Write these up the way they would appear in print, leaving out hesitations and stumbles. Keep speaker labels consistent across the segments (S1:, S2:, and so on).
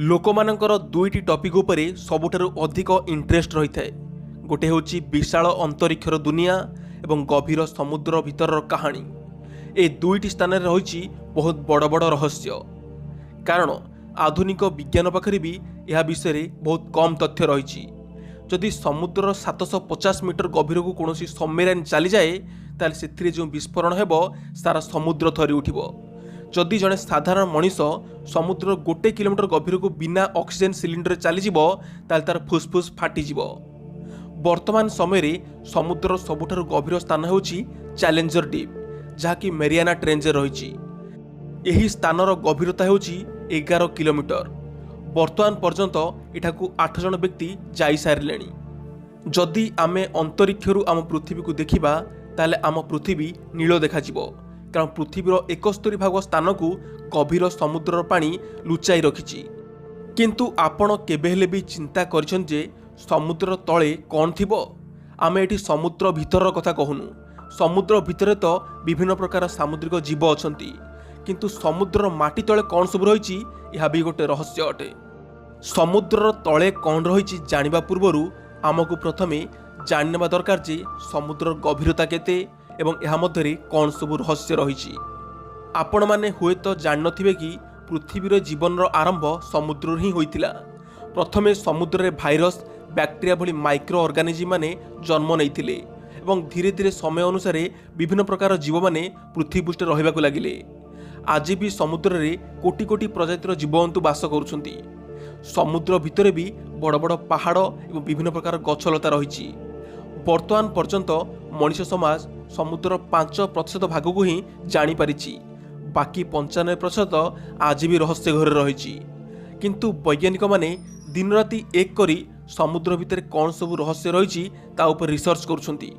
S1: ଲୋକମାନଙ୍କର ଦୁଇଟି ଟପିକ୍ ଉପରେ ସବୁଠାରୁ ଅଧିକ ଇଣ୍ଟରେଷ୍ଟ ରହିଥାଏ। ଗୋଟେ ହେଉଛି ବିଶାଳ ଅନ୍ତରୀକ୍ଷର ଦୁନିଆ ଏବଂ ଗଭୀର ସମୁଦ୍ର ଭିତରର କାହାଣୀ। ଏ ଦୁଇଟି ସ୍ଥାନରେ ରହିଛି ବହୁତ ବଡ଼ ବଡ଼ ରହସ୍ୟ, କାରଣ ଆଧୁନିକ ବିଜ୍ଞାନ ପାଖରେ ବି ଏହା ବିଷୟରେ ବହୁତ କମ୍ ତଥ୍ୟ ରହିଛି। ଯଦି ସମୁଦ୍ରର 750 ମିଟର ଗଭୀରକୁ କୌଣସି ସବମେରାଇନ୍ ଚାଲିଯାଏ, ତାହେଲେ ସେଥିରେ ଯେଉଁ ବିସ୍ଫୋରଣ ହେବ, ସାରା ସମୁଦ୍ର ଥରି ଉଠିବ। ଯଦି ଜଣେ ସାଧାରଣ ମଣିଷ ସମୁଦ୍ରର 1 କିଲୋମିଟର ଗଭୀରକୁ ବିନା ଅକ୍ସିଜେନ୍ ସିଲିଣ୍ଡରରେ ଚାଲିଯିବ, ତାହେଲେ ତାର ଫୁସଫୁସ୍ ଫାଟିଯିବ। ବର୍ତ୍ତମାନ ସମୟରେ ସମୁଦ୍ରର ସବୁଠାରୁ ଗଭୀର ସ୍ଥାନ ହେଉଛି ଚ୍ୟାଲେଞ୍ଜର ଡିପ୍, ଯାହାକି ମେରିଆନା ଟ୍ରେଞ୍ଜରେ ରହିଛି। ଏହି ସ୍ଥାନର ଗଭୀରତା ହେଉଛି 11 କିଲୋମିଟର। ବର୍ତ୍ତମାନ ପର୍ଯ୍ୟନ୍ତ ଏଠାକୁ ଆଠ ଜଣ ବ୍ୟକ୍ତି ଯାଇସାରିଲେଣି। ଯଦି ଆମେ ଅନ୍ତରୀକ୍ଷରୁ ଆମ ପୃଥିବୀକୁ ଦେଖିବା, ତାହେଲେ ଆମ ପୃଥିବୀ ନୀଳ ଦେଖାଯିବ, କାରଣ ପୃଥିବୀର 71 ଭାଗ ସ୍ଥାନକୁ ଗଭୀର ସମୁଦ୍ରର ପାଣି ଲୁଚାଇ ରଖିଛି। କିନ୍ତୁ ଆପଣ କେବେ ହେଲେ ବି ଚିନ୍ତା କରିଛନ୍ତି ଯେ ସମୁଦ୍ର ତଳେ କ'ଣ ଥିବ? ଆମେ ଏଠି ସମୁଦ୍ର ଭିତରର କଥା କହୁନୁ। ସମୁଦ୍ର ଭିତରେ ତ ବିଭିନ୍ନ ପ୍ରକାର ସାମୁଦ୍ରିକ ଜୀବ ଅଛନ୍ତି, କିନ୍ତୁ ସମୁଦ୍ରର ମାଟି ତଳେ କ'ଣ ସବୁ ରହିଛି, ଏହା ବି ଗୋଟେ ରହସ୍ୟ ଅଟେ। ସମୁଦ୍ରର ତଳେ କ'ଣ ରହିଛି ଜାଣିବା ପୂର୍ବରୁ ଆମକୁ ପ୍ରଥମେ ଜାଣିନେବା ଦରକାର ଯେ ସମୁଦ୍ରର ଗଭୀରତା କେତେ ଏବଂ ଏହା ମଧ୍ୟରେ କ'ଣ ସବୁ ରହସ୍ୟ ରହିଛି। ଆପଣମାନେ ହୁଏତ ଜାଣିନଥିବେ କି ପୃଥିବୀର ଜୀବନର ଆରମ୍ଭ ସମୁଦ୍ରରୁ ହିଁ ହୋଇଥିଲା। ପ୍ରଥମେ ସମୁଦ୍ରରେ ଭାଇରସ୍, ବ୍ୟାକ୍ଟେରିଆ ଭଳି ମାଇକ୍ରୋ ଅର୍ଗାନିଜିମ୍ ମାନେ ଜନ୍ମ ନେଇଥିଲେ ଏବଂ ଧୀରେ ଧୀରେ ସମୟ ଅନୁସାରେ ବିଭିନ୍ନ ପ୍ରକାର ଜୀବମାନେ ପୃଥିବୀ ପୃଷ୍ଠରେ ରହିବାକୁ ଲାଗିଲେ। ଆଜି ବି ସମୁଦ୍ରରେ କୋଟି କୋଟି ପ୍ରଜାତିର ଜୀବଜନ୍ତୁ ବାସ କରୁଛନ୍ତି। ସମୁଦ୍ର ଭିତରେ ବି ବଡ଼ ବଡ଼ ପାହାଡ଼ ଏବଂ ବିଭିନ୍ନ ପ୍ରକାର ଗଛଲତା ରହିଛି। ବର୍ତ୍ତମାନ ପର୍ଯ୍ୟନ୍ତ ମଣିଷ ସମାଜ ସମୁଦ୍ରର 5% ଭାଗକୁ ହିଁ ଜାଣିପାରିଛି। ବାକି 95% ଆଜି ବି ରହସ୍ୟ ଘରେ ରହିଛି। କିନ୍ତୁ ବୈଜ୍ଞାନିକମାନେ ଦିନରାତି ଏକ କରି ସମୁଦ୍ର ଭିତରେ କ'ଣ ସବୁ ରହସ୍ୟ ରହିଛି, ତା ଉପରେ ରିସର୍ଚ୍ଚ କରୁଛନ୍ତି।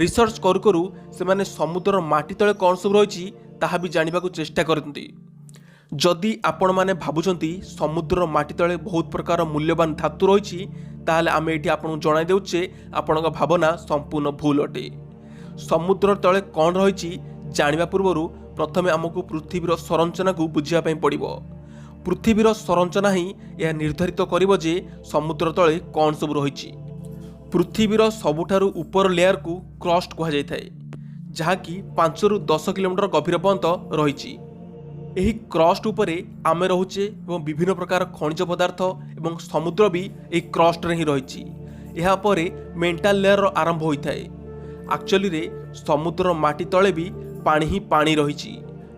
S1: ରିସର୍ଚ୍ଚ କରୁ କରୁ ସେମାନେ ସମୁଦ୍ରର ମାଟି ତଳେ କ'ଣ ସବୁ ରହିଛି, ତାହା ବି ଜାଣିବାକୁ ଚେଷ୍ଟା କରନ୍ତି। ଯଦି ଆପଣମାନେ ଭାବୁଛନ୍ତି ସମୁଦ୍ରର ମାଟି ତଳେ ବହୁତ ପ୍ରକାର ମୂଲ୍ୟବାନ ଧାତୁ ରହିଛି, ତାହେଲେ ଆମେ ଏଠି ଆପଣଙ୍କୁ ଜଣାଇ ଦେଉଛେ, ଆପଣଙ୍କ ଭାବନା ସମ୍ପୂର୍ଣ୍ଣ ଭୁଲ ଅଟେ। ସମୁଦ୍ର ତଳେ କ'ଣ ରହିଛି ଜାଣିବା ପୂର୍ବରୁ ପ୍ରଥମେ ଆମକୁ ପୃଥିବୀର ସଂରଚନାକୁ ବୁଝିବା ପାଇଁ ପଡ଼ିବ। ପୃଥିବୀର ସଂରଚନା ହିଁ ଏହା ନିର୍ଦ୍ଧାରିତ କରିବ ଯେ ସମୁଦ୍ର ତଳେ କ'ଣ ସବୁ ରହିଛି। ପୃଥିବୀର ସବୁଠାରୁ ଉପର ଲେୟାରକୁ କ୍ରଷ୍ଟ କୁହାଯାଇଥାଏ, ଯାହାକି 5ରୁ 10 କିଲୋମିଟର ଗଭୀର ପର୍ଯ୍ୟନ୍ତ ରହିଛି। ଏହି କ୍ରଷ୍ଟ ଉପରେ ଆମେ ରହୁଛେ ଏବଂ ବିଭିନ୍ନ ପ୍ରକାର ଖଣିଜ ପଦାର୍ଥ ଏବଂ ସମୁଦ୍ର ବି ଏହି କ୍ରଷ୍ଟରେ ହିଁ ରହିଛି। ଏହାପରେ ମେଣ୍ଟାଲ ଲେୟାରର ଆରମ୍ଭ ହୋଇଥାଏ। ଆକ୍ଚୁଆଲିରେ ସମୁଦ୍ରର ମାଟି ତଳେ ବି ପାଣି ହିଁ ପାଣି ରହିଛି।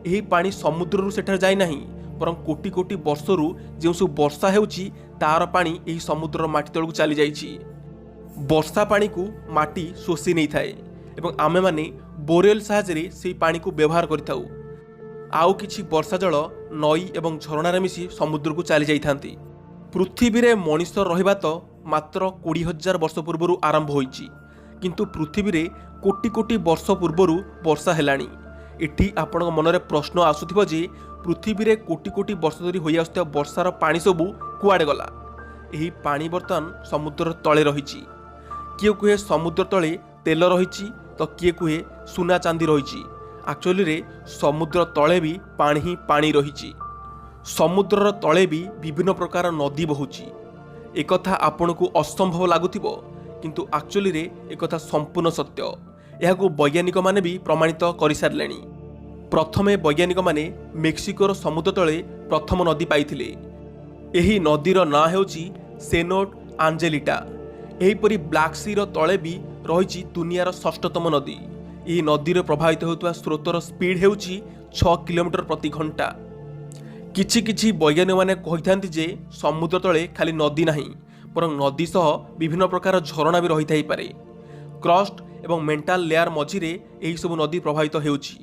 S1: ଏହି ପାଣି ସମୁଦ୍ରରୁ ସେଠାରେ ଯାଇନାହିଁ, ବରଂ କୋଟି କୋଟି ବର୍ଷରୁ ଯେଉଁ ସବୁ ବର୍ଷା ହେଉଛି, ତାର ପାଣି ଏହି ସମୁଦ୍ରର ମାଟି ତଳକୁ ଚାଲିଯାଇଛି। ବର୍ଷା ପାଣିକୁ ମାଟି ଶୋଷି ନେଇଥାଏ ଏବଂ ଆମେମାନେ ବୋରୱେଲ୍ ସାହାଯ୍ୟରେ ସେହି ପାଣିକୁ ବ୍ୟବହାର କରିଥାଉ। ଆଉ କିଛି ବର୍ଷା ଜଳ ନଈ ଏବଂ ଝରଣାରେ ମିଶି ସମୁଦ୍ରକୁ ଚାଲି ଯାଇଥାନ୍ତି। ପୃଥିବୀରେ ମଣିଷ ରହିବା ତ ମାତ୍ର 20,000 ବର୍ଷ ପୂର୍ବରୁ ଆରମ୍ଭ ହୋଇଛି, କିନ୍ତୁ ପୃଥିବୀରେ କୋଟି କୋଟି ବର୍ଷ ପୂର୍ବରୁ ବର୍ଷା ହେଲାଣି। ଏଠି ଆପଣଙ୍କ ମନରେ ପ୍ରଶ୍ନ ଆସୁଥିବ ଯେ ପୃଥିବୀରେ କୋଟି କୋଟି ବର୍ଷ ଧରି ହୋଇଆସୁଥିବା ବର୍ଷାର ପାଣି ସବୁ କୁଆଡ଼େ ଗଲା? ଏହି ପାଣି ବର୍ତ୍ତମାନ ସମୁଦ୍ର ତଳେ ରହିଛି। କିଏ କୁହେ ସମୁଦ୍ର ତଳେ ତେଲ ରହିଛି ତ କିଏ କୁହେ ସୁନା ଚାନ୍ଦି ରହିଛି। ଆକ୍ଚୁଆଲିରେ ସମୁଦ୍ର ତଳେ ବି ପାଣି ହିଁ ପାଣି ରହିଛି। ସମୁଦ୍ରର ତଳେ ବି ବିଭିନ୍ନ ପ୍ରକାର ନଦୀ ବହୁଛି। ଏକଥା ଆପଣଙ୍କୁ ଅସମ୍ଭବ ଲାଗୁଥିବ, କିନ୍ତୁ ଆକ୍ଚୁଆଲିରେ ଏକଥା ସମ୍ପୂର୍ଣ୍ଣ ସତ୍ୟ। ଏହାକୁ ବୈଜ୍ଞାନିକମାନେ ବି ପ୍ରମାଣିତ କରିସାରିଲେଣି। ପ୍ରଥମେ ବୈଜ୍ଞାନିକମାନେ ମେକ୍ସିକୋର ସମୁଦ୍ର ତଳେ ପ୍ରଥମ ନଦୀ ପାଇଥିଲେ। ଏହି ନଦୀର ନାଁ ହେଉଛି ସେନୋଟ ଆଞ୍ଜେଲିଟା। ଏହିପରି ବ୍ଲାକ୍ ସିର ତଳେ ବି ରହିଛି ଦୁନିଆର ଷଷ୍ଠତମ ନଦୀ। ଏହି ନଦୀରେ ପ୍ରବାହିତ ହେଉଥିବା ସ୍ରୋତର ସ୍ପିଡ୍ ହେଉଛି 6 କିଲୋମିଟର ପ୍ରତି ଘଣ୍ଟା। କିଛି କିଛି ବୈଜ୍ଞାନିକମାନେ କହିଥାନ୍ତି ଯେ ସମୁଦ୍ର ତଳେ ଖାଲି ନଦୀ ନାହିଁ, ବରଂ ନଦୀ ସହ ବିଭିନ୍ନ ପ୍ରକାର ଝରଣା ବି ରହିଥାଇପାରେ। କ୍ରଷ୍ଟ ଏବଂ ମେଣ୍ଟାଲ ଲେୟାର ମଝିରେ ଏହିସବୁ ନଦୀ ପ୍ରବାହିତ ହେଉଛି।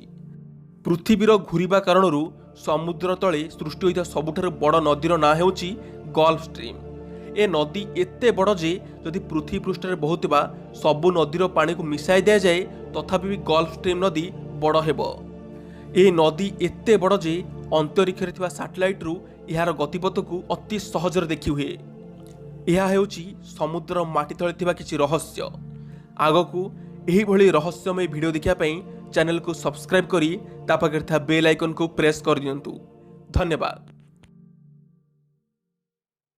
S1: ପୃଥିବୀର ଘୁରିବା କାରଣରୁ ସମୁଦ୍ର ତଳେ ସୃଷ୍ଟି ହୋଇଥିବା ସବୁଠାରୁ ବଡ଼ ନଦୀର ନାଁ ହେଉଛି ଗଲ୍ଫ ଷ୍ଟ୍ରିମ୍। ଏ ନଦୀ ଏତେ ବଡ଼ ଯେ ଯଦି ପୃଥିବୀ ପୃଷ୍ଠରେ ବହୁଥିବା ସବୁ ନଦୀର ପାଣିକୁ ମିଶାଇ ଦିଆଯାଏ, ତଥାପି ବି ଗଲ୍ଫ ଷ୍ଟ୍ରିମ୍ ନଦୀ ବଡ଼ ହେବ। ଏହି ନଦୀ ଏତେ ବଡ଼ ଯେ ଅନ୍ତରୀକ୍ଷରେ ଥିବା ସାଟେଲାଇଟ୍ରୁ ଏହାର ଗତିପଥକୁ ଅତି ସହଜରେ ଦେଖିହୁଏ। ଏହା ହେଉଛି ସମୁଦ୍ର ମାଟି ତଳେ ଥିବା କିଛି ରହସ୍ୟ। ଆଗକୁ ଏହିଭଳି ରହସ୍ୟମୟ ଭିଡ଼ିଓ ଦେଖିବା ପାଇଁ ଚ୍ୟାନେଲକୁ ସବସ୍କ୍ରାଇବ୍ କରି ତା ପାଖରେ ଥିବା ବେଲ୍ ଆଇକନ୍କୁ ପ୍ରେସ୍ କରିଦିଅନ୍ତୁ। ଧନ୍ୟବାଦ।